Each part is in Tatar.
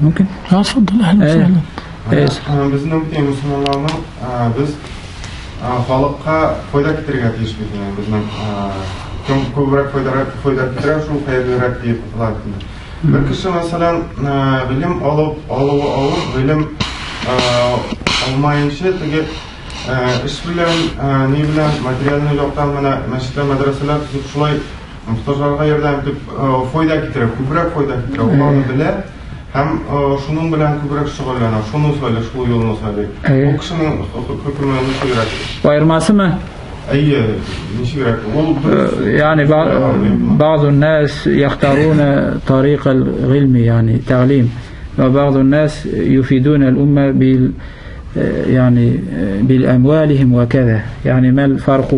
Мөмкин? تفضل أهلا وسهلا. Безнең мөселманнарның без халыкка файда китерергә тиеш бит инде. Безнең кем күбрәк файда китерә, шул хәерлерәк дип атала. Бер кеше, мәсәлән, гыйлем алып, алуы авыр, гыйлем алмаенча теге эш белән, ни белән, материальный яктан менә мәчетләр, мәдрәсәләр төзеп шулай мохтаҗларга ярдәм итеп файда китерә, күбрәк файда китерә. Ул аны белә һәм шуның белән күбрәк шөгыльләнә, шуны сайлый, шул юлны сайлый. Бу кешенең хөкеме ничегрәк? Аермасымы? Әйе, ничегрәк? Ул يعني بعض الناس يختارون طريق العلم يعني تعليم، وبعض الناس يفيدون الأمة يعني بالأموالهم وكذا، يعني ما الفرق؟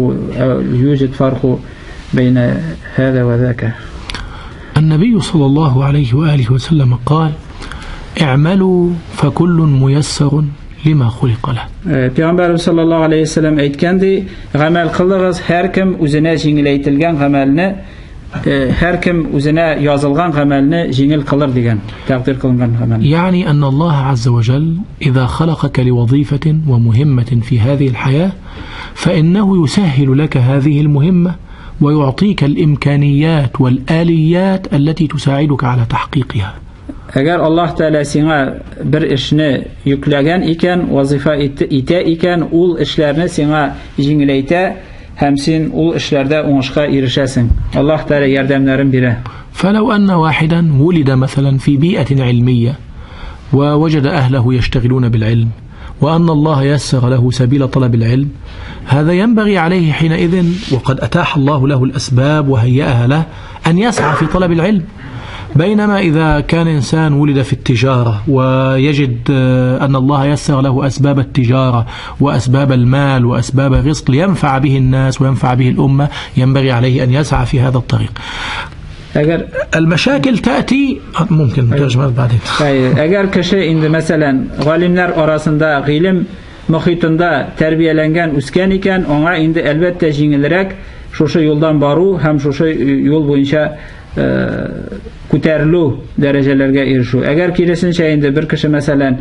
يوجد فرق بين هذا وذاك؟ النبي صلى الله عليه وآله وسلم قال: اعملوا فكل ميسر لما خلق له. Peygamberimiz sallallahu aleyhi ve sellem aytgandek, g'amal qiling'iz, har kim o'zina yengillaytirilgan g'amalni, har kim o'zina yozilgan g'amalni yengil qilir degan, taqdir qilingan g'amalni. يعني أن الله عز وجل إذا خلقك لوظيفة ومهمة في هذه الحياة فإنه يسهل لك هذه المهمة ويعطيك الإمكانيات والآليات التي تساعدك على تحقيقها. Әгәр Аллаһ Тәгалә сиңа бер эшне йөкләгән икән, вазифа итә икән, ул эшләрне сиңа җиңеләйтә һәм син ул эшләрдә уңышка ирешәсең. Аллаһ Тәгалә ярдәмнәрен бирә. فلو أن واحدا ولد مثلا في بيئة علمية ووجد أهله يشتغلون بالعلم وأن الله يسر له سبيل طلب العلم، هذا ينبغي عليه حينئذ، وقد أتاح الله له الأسباب وهيأها له، أن يسعى في طلب العلم. بينما إذا كان إنسان ولد في التجارة ويجد أن الله يسر له أسباب التجارة وأسباب المال وأسباب الرزق لينفع به الناس وينفع به الأمة، ينبغي عليه أن يسعى في هذا الطريق. المشاكل تأتي ممكن ترجمة بعدين. Әгәр кеше инде мәсәлән галимнәр арасында гыйлем мохитында тәрбияләнгән, үскән икән, аңа инде әлбәттә җиңелрәк шушы юлдан бару һәм шушы юл буенча күтәрелү дәрәҗәләргә ирешү. Әгәр киресенчә инде бер кеше мәсәлән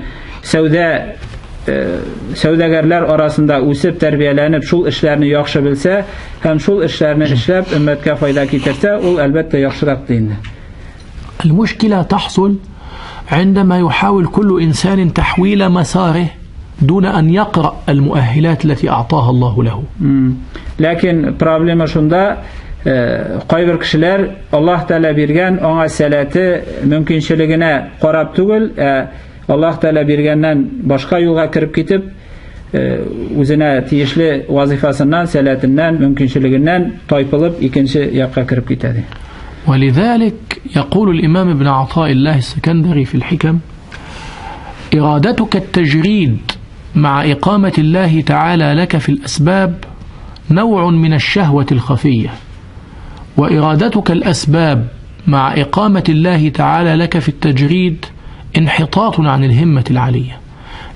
сәүдәгәрләр арасында үсеп тәрбияләнеп шул эшләрне яхшы белсә һәм шул эшләрне эшләп өммәткә файда китерсә, ул әлбәттә яхшырак ди инде. المشكلة تحصل عندما يحاول كل إنسان تحويل مساره دون أن يقرأ المؤهلات التي أعطاها الله له. Ләкин проблема шунда, кайбер кешеләр Аллаһ Тәгалә биргән аңа сәләте мөмкинчелегенә карап түгел, Аллаһ Тәгалә биргәннән башка юлга кереп китеп, үзенә тиешле вазифасыннан, сәләтеннән, мөмкинчелегеннән тайпылып икенче якка кереп китә ди. ولذلك يقول الإمام ابن عطاء الله السكندري في الحكم: إرادتك التجريد مع إقامة الله تعالى لك في الأسباب نوع من الشهوة الخفية، وإرادتك الأسباب مع إقامة الله تعالى لك في التجريد انحطاط عن الهمة العالية.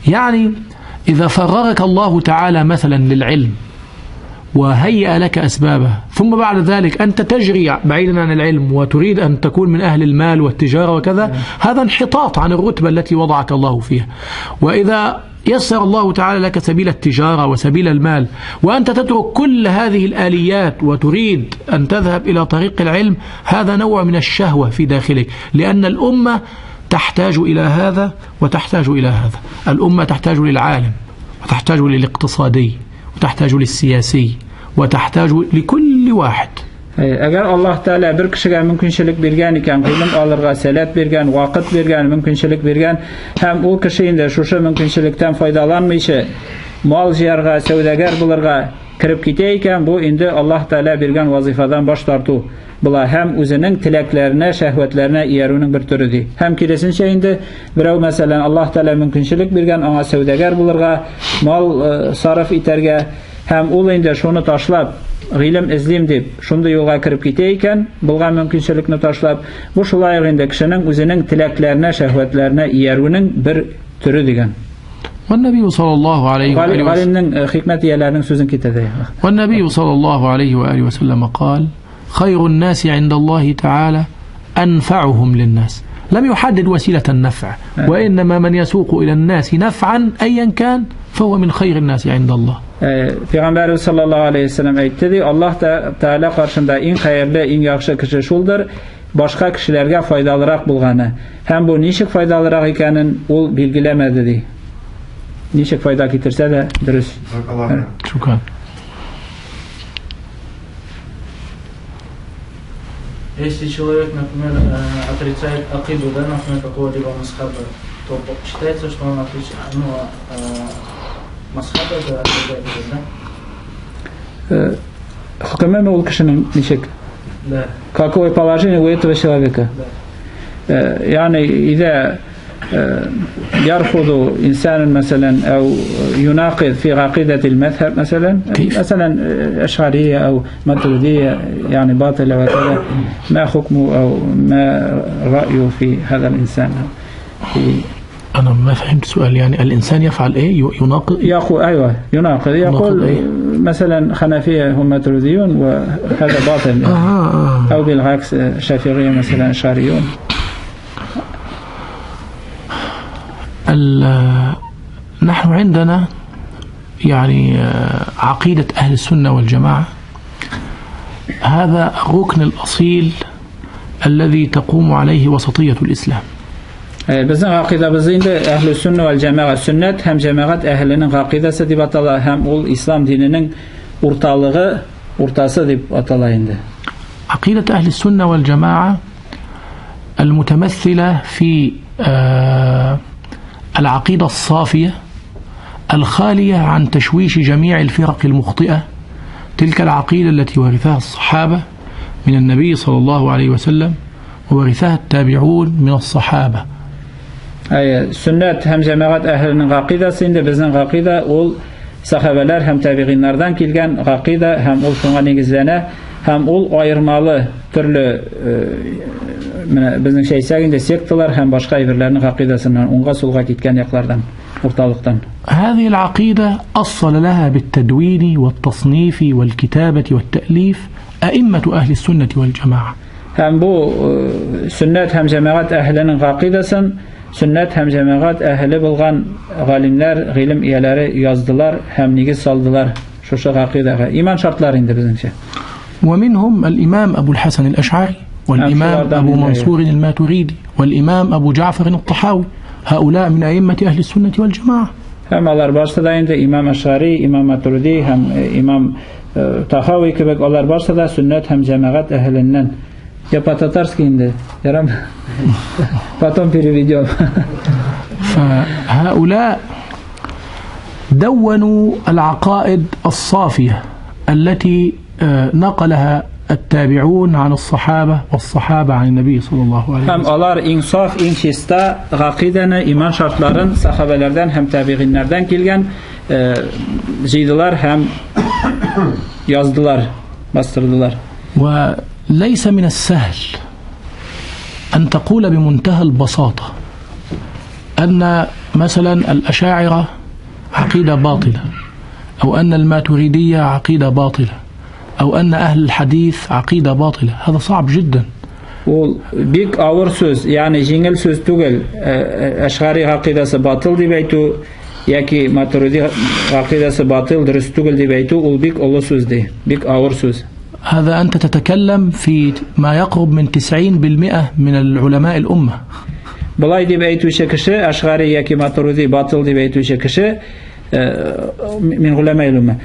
يعني إذا فرغك الله تعالى مثلا للعلم وهيأ لك أسبابه، ثم بعد ذلك أنت تجري بعيدا عن العلم وتريد أن تكون من أهل المال والتجارة وكذا، هذا انحطاط عن الرتبة التي وضعك الله فيها. وإذا يسر الله تعالى لك سبيل التجارة وسبيل المال وأنت تترك كل هذه الآليات وتريد أن تذهب إلى طريق العلم، هذا نوع من الشهوة في داخلك، لأن الأمة تحتاج إلى هذا وتحتاج إلى هذا. الأمة تحتاج للعالم وتحتاج للاقتصادي وتحتاج للسياسي وتحتاج لكل واحد. Әгәр Аллаһ Тәгалә бер кешегә мөмкинчелек биргән икән, гыйлем алырга сәләт биргән, вакыт биргән, мөмкинчелек биргән, һәм ул кеше инде шушы мөмкинчелектән файдаланмыйча мал җыярга, сәүдәгәр булырга кереп китә икән, бу инде Аллаһ Тәгалә биргән вазифадан баш тарту була һәм үзенең теләкләренә, шәһвәтләренә иярүнең бер төре ди. Һәм киресенчә инде берәү мәсәлән Аллаһ Тәгалә мөмкинчелек биргән аңа сәүдәгәр булырга, мал сарыф итәргә, һәм ул инде шуны ташлап гыйлем эзлим дип шундый юлга кереп китә икән, булган мөмкинчелекне ташлап, бу шулай ук инде кешенең үзенең теләкләренә, шәһвәтләренә иярүнең бер төре дигән. والنبي صلى الله عليه وآله وسلم حكمة ияләренең сүзен китерде. والنبي صلى الله عليه وآله وسلم قال: خير الناس عند الله تعالى أنفعهم للناس. لم يحدد وسيلة النفع، وإنما من يسوق إلى الناس نفعا أيا كان فهو من خير الناس عند الله. Peyğəmbərimiz sallallahu əleyhi və səlləm aytdı ди, Аллаһ Teala qarşısында иң хәерле, иң яхшы кеше шулдыр, башка кешеләргә файдалырак булганы. Һәм бу ничек файдалырак икәнен ул билгеләмәде ди. Ничек файда китерсә дә дөрес. Шукан. Если человек, например, отрицает акиду, да, например, какого-либо масхаба, то считается, что он отрицает, ну, масхаба это отрицает, да? Хөкеме ул кешенең ничек? Да. Какое положение у этого человека? Да. يعني إذا يرفض إنسان مثلا أو يناقض في عقيدة المذهب مثلا، كيف؟ مثلا أشعرية أو ماتريدية يعني باطلة وكذا، ما حكمه أو ما رأيه في هذا الإنسان؟ في أنا ما فهمت السؤال. يعني الإنسان يفعل إيه؟ يناقض؟ يقول أيوة يناقض، يقول إيه؟ مثلا حنفية هم ماتريديون وهذا باطل يعني. أو بالعكس شافعية مثلا أشعريون. نحن عندنا يعني عقيدة أهل السنة والجماعة، هذا الركن الأصيل الذي تقوم عليه وسطية الإسلام. Безнең гакыйдабыз инде әһле сөннә вәл җәмәгать, сөннәт һәм җәмәгать әһленең гакыйдасы дип атала, һәм ул ислам диненең урталыгы, уртасы дип атала инде. عقيدة أهل السنة والجماعة المتمثلة في العقيدة الصافية الخالية عن تشويش جميع الفرق المخطئة، تلك العقيدة التي ورثها الصحابة من النبي صلى الله عليه وسلم وورثها التابعون من الصحابة. Әйе, сөннәт һәм җәмәгать әһленең гакыйдасы инде безнең гакыйда ул сахабәләр һәм табигыйннардан килгән гакыйда, һәм ул шуңа нигезләнә, һәм ул аермалы төрле менә безнеңчә әйтсәк инде секталар һәм башка әйберләрнең гакыйдасыннан, уңга сулга киткән яклардан, урталыктан. هذه العقيدة أصل لها بالتدوين والتصنيف والكتابة والتأليف أئمة أهل السنة والجماعة. Һәм бу сөннәт һәм җәмәгать әһленең гакыйдасын сөннәт һәм җәмәгать әһле булган галимнәр, гыйлем ияләре яздылар һәм нигез салдылар шушы гакыйдага. Иман шартлары инде безнеңчә. ومنهم الإمام أبو الحسن الأشعري والإمام أبو منصور الماتريدي والإمام أبو جعفر الطحاوي، هؤلاء من أئمة أهل السنة والجماعة. Һәм алар барсы да инде имам Әшгари, имам Матуриди һәм имам Тахави кебек алар барсы да сөннәт һәм җәмәгать әһеленнән. Я по-татарски инде, ярам, потом переведем. فهؤلاء دونوا العقائد الصافية التي نقلها التابعون عن الصحابة والصحابة عن النبي صلى الله عليه وسلم. Һәм алар иң саф, иң чиста гакыйданы, иман шартларын сахабәләрдән һәм табигыйннәрдән килгән җыйдылар һәм яздылар, бастырдылар. وليس من السهل أن تقول بمنتهى البساطة أن مثلا الأشاعرة عقيدة باطلة، أو أن الماتريدية عقيدة باطلة، أو أن أهل الحديث عقيدة باطلة. هذا صعب جدا. Ул бик авыр сүз, ягъни җиңел сүз түгел. Әшгари гакыйдасы батыл дип әйтү яки Матуриди гакыйдасы батыл, дөрес түгел дип әйтү ул бик олы сүз ди, бик авыр сүз. هذا أنت تتكلم في ما يقرب من 90% من العلماء الأمة. Болай дип әйтүче кеше, Әшгари яки Матуриди батыл дип әйтүче кеше, мин голәмә илме,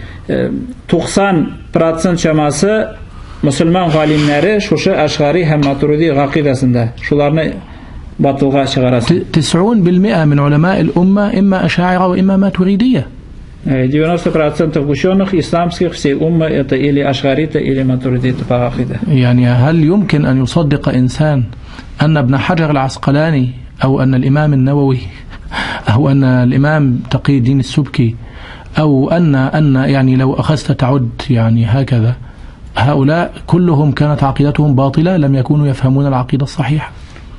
90% чамасы мөселман галимнәре шушы Әшгари һәм Матуриди гакыйдасында, шуларны батылга чыгарасы. 90% من علماء الأمة إما أشاعرة وإما ماتريدية. 90% ученых исламских всей уммы это или ашгариты, или матуридиты по акиде. يعني هل يمكن أن يصدق إنسان أن ابن حجر العسقلاني أو أن الإمام النووي أو أن الإمام تقي الدين السبكي أو أن يعني لو أخذت تعد يعني هكذا، هؤلاء كلهم كانت عقيدتهم باطلة، لم يكونوا يفهمون العقيدة الصحيحة؟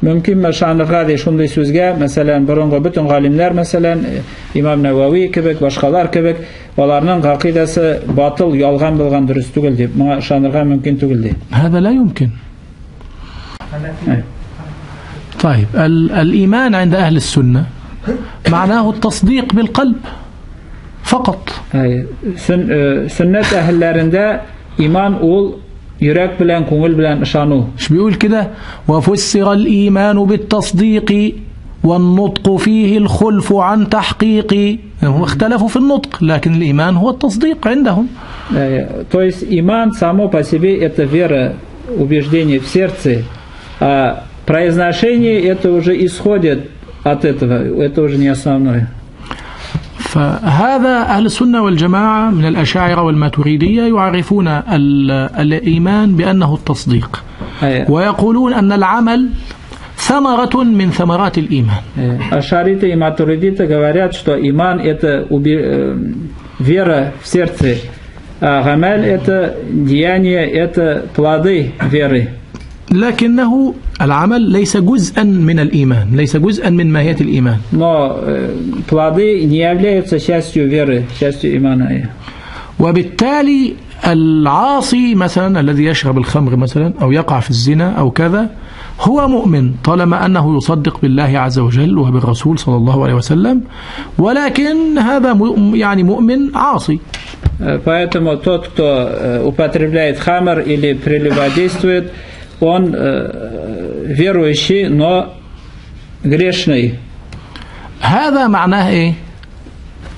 Мөмкинме ышанырга ди шундый сүзгә, мәсәлән, борынгы бөтен галимнәр, мәсәлән, имам Нәвәви кебек, башкалар кебек, аларның гакыйдасы батыл, ялган булган, дөрес түгел дип, моңа ышанырга мөмкин түгел ди. هذا لا يمكن. طيب الإيمان عند أهل السنة معناه التصديق بالقلب فقط. Sünnet ehillerinde iman ul yürek bilen, kungul bilen ışanu. مش بيقول كده وفسر الإيمان بالتصديق والنطق فيه الخلف عن تحقيق. هم اختلفوا في النطق لكن الإيمان هو التصديق عندهم. То есть иман само по себе это вера, убеждение в сердце, а произношение это уже исходит от этого, это уже не основное. فهذا أهل السنة والجماعة من الأشاعرة والماتريدية يعرفون الإيمان بأنه التصديق، ويقولون أن العمل ثمرة من ثمرات الإيمان. Ашариты и матуридиты говорят, что иман это вера в сердце, а гамаль это деяние, это плоды веры. لكنه العمل ليس جزءا من الإيمان، ليس جزءا من ماهية الإيمان. Но плоды не являются частью веры, частью имана. وبالتالي العاصي مثلا الذي يشرب الخمر مثلا أو يقع في الزنا أو كذا هو مؤمن طالما أنه يصدق بالله عز وجل وبالرسول صلى الله عليه وسلم، ولكن هذا يعني مؤمن عاصي. Поэтому тот, кто употребляет хамр или прелюбодействует, он верующий, но грешный. هذا معناه إيه؟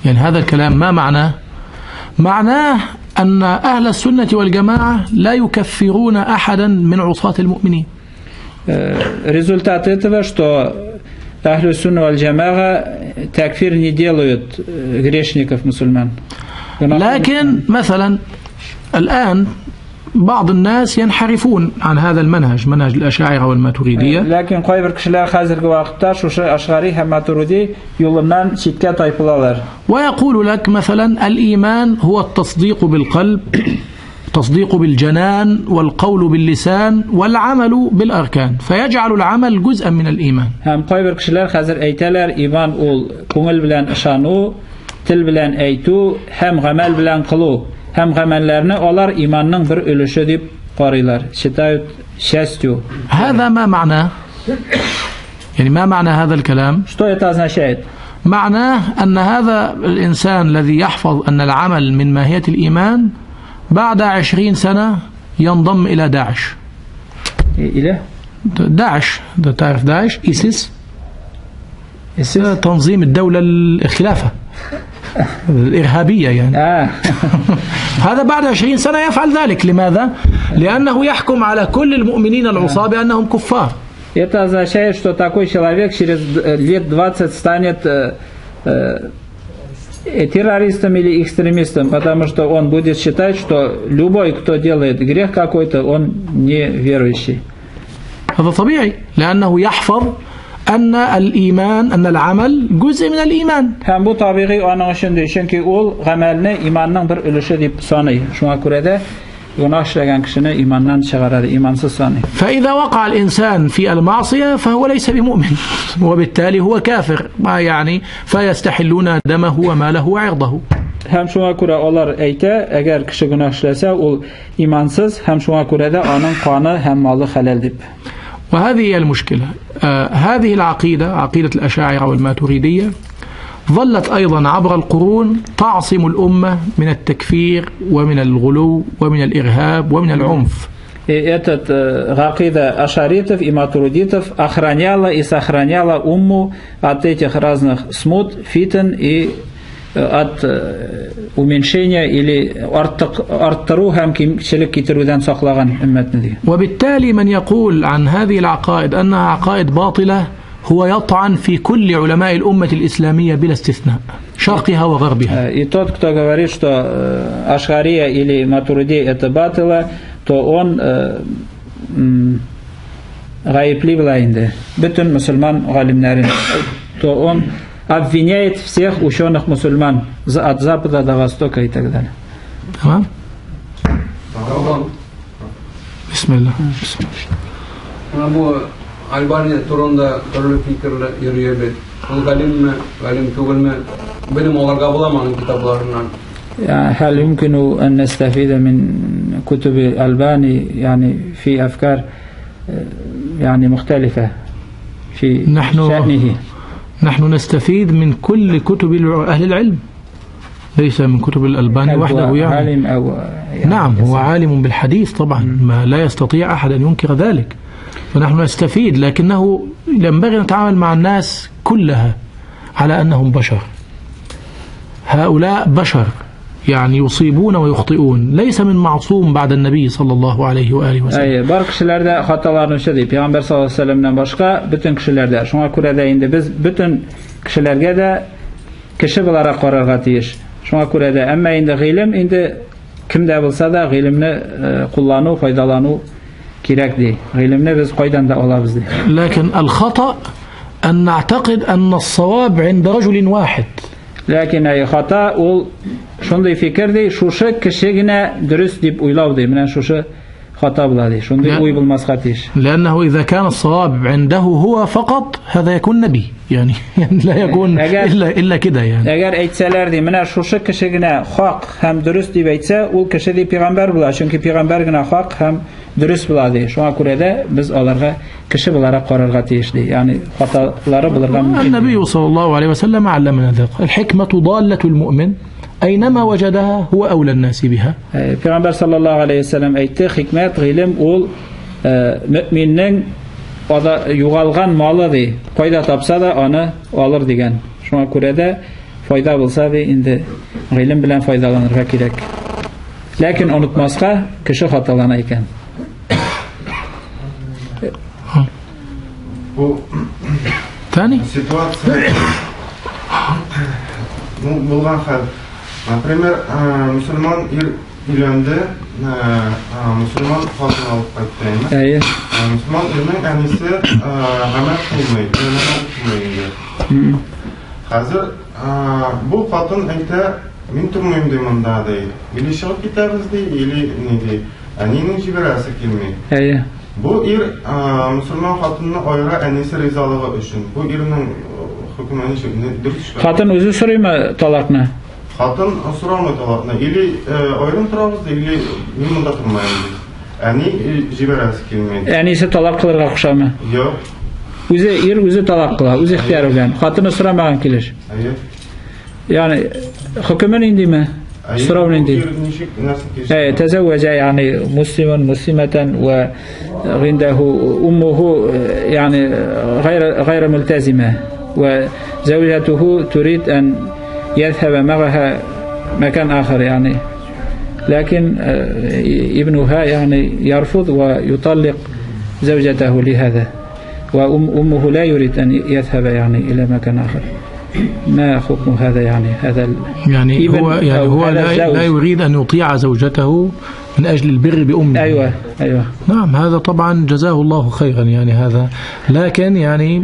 يعني هذا الكلام ما معناه؟ معناه أن أهل السنة والجماعة لا يكفرون أحدا من عصاة المؤمنين. Результат этого, что أهل السنة والجماعة такфир не делают грешников мусульман. لكن مثلا الآن بعض الناس ينحرفون عن هذا المنهج، منهج الأشاعرة والماتريدية. لكن кайбер кешеләр хәзерге вакытта шушы Ашгари һәм Матуриди юлыннан читкә тайпылалар. ويقول لك مثلا الإيمان هو التصديق بالقلب، التصديق بالجنان والقول باللسان والعمل بالأركان، فيجعل العمل جزءا من الإيمان. Һәм кайбер кешеләр хәзер әйтәләр, иман ул күңел белән ышану, тел белән әйтү һәм гамәл белән кылу. Һәм гамәлләрне алар иманның бер өлеше дип карыйлар, считают частью. هذا ما معناه؟ يعني ما معنى هذا الكلام؟ Что это означает? معناه أن هذا الإنسان الذي يحفظ أن العمل من ماهية الإيمان بعد 20 سنة ينضم إلى داعش. إلى؟ داعش، تعرف داعش؟ إيسيس؟ تنظيم الدولة الخلافة الإرهابية يعني. هذا بعد 20 سنة يفعل ذلك. لماذا؟ لأنه يحكم على كل المؤمنين العصاة بأنهم كفار. Это означает, что такой человек через лет 20 станет террористом или экстремистом, потому что он будет считать, что любой, кто делает грех какой-то, он неверующий. هذا طبيعي لأنه يحفظ أن الإيمان أن العمل جزء من الإيمان. Һәм бу табигый аның өчен, чөнки ул гамәлне иманның бер өлеше дип саный. Шуңа күрә дә гөнаһ эшләгән кешене иманнан чыгарады, имансыз саный. فإذا وقع الإنسان في المعصية فهو ليس بمؤمن وبالتالي هو كافر، ما يعني فيستحلون دمه وماله وعرضه. Һәм шуңа күрә алар әйтә, әгәр кеше гөнаһ эшләсә, ул имансыз, һәм шуңа күрә дә аның каны һәм малы хәләл дип. وهذه هي المشكلة. هذه العقيدة، عقيدة الأشاعرة والماتريدية، ظلت أيضا عبر القرون تعصم الأمة من التكفير ومن الغلو ومن الإرهاب ومن العنف. И этот акида ашаритов и матуридитов охраняла и сохраняла умму от этих разных смут, фитн и от уменьшения или арттыру һәм кимчелек китерүдән саклаган өммәтне ди. وبالتالي من يقول عن هذه العقائد أنها عقائد باطلة هو يطعن في كل علماء الأمة الإسلامية بلا استثناء، شرقها وغربها. И тот, кто говорит, что Ашгария или Матуриди это батыла, то он гаепли була инде. Бөтен мусульман галимнәрен, то он обвиняет всех ученых мусульман от запада до востока и так далее. تمام؟ بسم الله. Менә бу Альбани турында төрле фикерләр йөри бит. Ул галимме, галим түгелме? Белем алырга буламы аның китапларыннан? هل يمكن أن نستفيد من كتب الألباني يعني في أفكار يعني مختلفة؟ في شأنه؟ نحن نستفيد من كل كتب أهل العلم، ليس من كتب الألباني وحده يعني. عالم أو يعني نعم، هو عالم بالحديث طبعا، ما لا يستطيع أحد أن ينكر ذلك، فنحن نستفيد، لكنه ينبغي أن نتعامل مع الناس كلها على أنهم بشر. هؤلاء بشر يعني يصيبون ويخطئون، ليس من معصوم بعد النبي صلى الله عليه وآله وسلم. Әйе, бар кешеләрдә хаталарны ди. Пәйгамбәр саллаллаһу алейһи вәсәлләмнән башка бөтен кешеләрдә. Шуңа күрә дә инде без бөтен кешеләргә дә кеше буларак карарга тиеш. Шуңа күрә дә әмма инде гыйлем инде кемдә булса да гыйлемне куллану, файдалану кирәк ди. Гыйлемне без кайдан да алабыз ди. لكن الخطأ أن نعتقد أن الصواب عند رجل واحد. Ләкин әй хата ул шундый фикер ди, шушы кеше генә дөрес дип уйлау ди. Менә шушы хата була ди. Шундый уй булмаска тиеш. لأنه إذا كان الصواب عنده هو فقط هذا يكون نبي يعني لا يكون إلا كده يعني. Әгәр әйтсәләр ди, менә шушы кеше генә хак һәм дөрес дип әйтсә, ул кеше ди пәйгамбәр була, чөнки пәйгамбәр генә хак һәм дөрес була ди. Шуңа күрә дә без аларга кеше буларак карарга тиеш ди. Ягъни хаталары булырга мөмкин. النبي صلى الله عليه وسلم علمنا ذلك. الحكمة ضالة المؤمن أينما وجدها هو أولى الناس بها. Пәйгамбәр саллаллаһу алейһи вәсәлләм әйтте, хикмәт, гыйлем ул мөминнең югалган малы ди. Кайда тапса да аны алыр дигән. Шуңа күрә дә файда булса ди, инде гыйлем белән файдаланырга кирәк. Ләкин онытмаска, кеше хаталана икән. Bu Tani? Ситуация ну, булган хәл. Например, мөселман ир өйләнде, мөселман хатын алып кайтты, әйме? Әйе. Мөселман ирнең әнисе гамәл кылмый, намаз укымый инде. Хәзер бу хатын әйтә, мин тормыйм ди монда ди. Или чыгып китәбез ди, или ни ди. Әнинең җибәрәсе килми. Әйе. Бу ир мөселман хатынны аера әнисе ризалыгы өчен. Бу ирнең хөкеме ничек? Дөрес. Хатын үзе сорыймы талакны? Хатын сорамый талакны. Или аерым торабыз, или мин монда тормыйм ди. Әни җибәрәсе килми. Әнисе талак кылырга кушамы? Юк. Үзе ир үзе талак кыла, үзе ихтыяры белән. Хатыны сорамаган килеш. Әйе. Ягъни хөкеме ниндиме? Сорау нинди? تزوج يعني مسلما مسلمة وعنده أمه يعني غير ملتزمة وزوجته تريد أن يذهب معها مكان آخر يعني، لكن ابنها يعني يرفض ويطلق زوجته لهذا، وأمه لا يريد أن يذهب يعني إلى مكان آخر. ما حكم هذا يعني؟ هذا يعني هو يعني هو لا يريد أن يطيع زوجته من أجل البر بأمه. أيوة أيوة. نعم، هذا طبعا جزاه الله خيرا يعني هذا، لكن يعني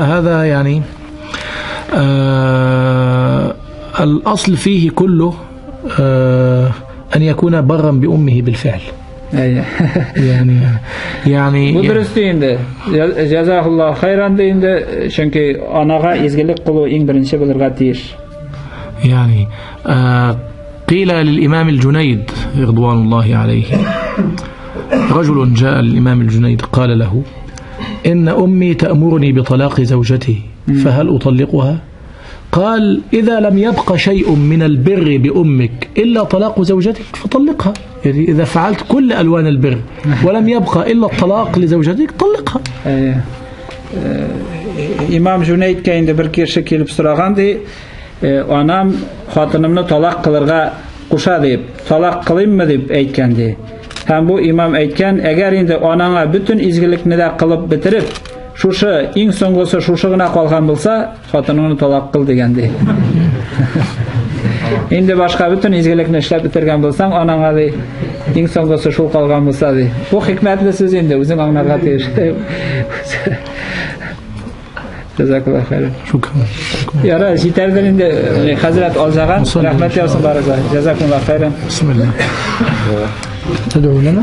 هذا يعني الأصل فيه كله أن يكون برا بأمه بالفعل. أيوة. يعني Bu dürüst инде. Jazakallahu hayran инде, чөнки анага изгелек кылу иң беренче булырга тиеш. يعني قيل للإمام الجنيد رضوان الله عليه، رجل جاء للإمام الجنيد قال له: إن أمي تأمرني بطلاق زوجتي فهل أطلقها؟ قال: إذا لم يبق شيء من البر بأمك إلا طلاق زوجتك فطلقها. يعني إذا فعلت كل ألوان البر ولم يبقى إلا الطلاق لزوجتك طلقها. İmam Cüneyd'ke инде бер кеше килеп сораган ди, анам хатынымны талак кылырга куша дип, талак кылыйммы дип әйткән ди. Һәм бу имам әйткән, әгәр инде анаңа бөтен изгелекне дә кылып бетереп, шушы иң соңгысы шушы гына калган булса, хатыныңны талак кыл дигән ди. Инде башка бөтен изгелекне эшләп бетергән булсаң, анаңа ди, иң соңгысы шул калган булса ди. Бу хикмәтле сүз инде, үзең аңларга тиеш. Jazakallahu hayran. Shukran. Yara, җитәрдер инде, хәзрәт алжаган, рәхмәт яусын барыгызга. Jazakallahu hayran. Bismillah. Tad'u lana?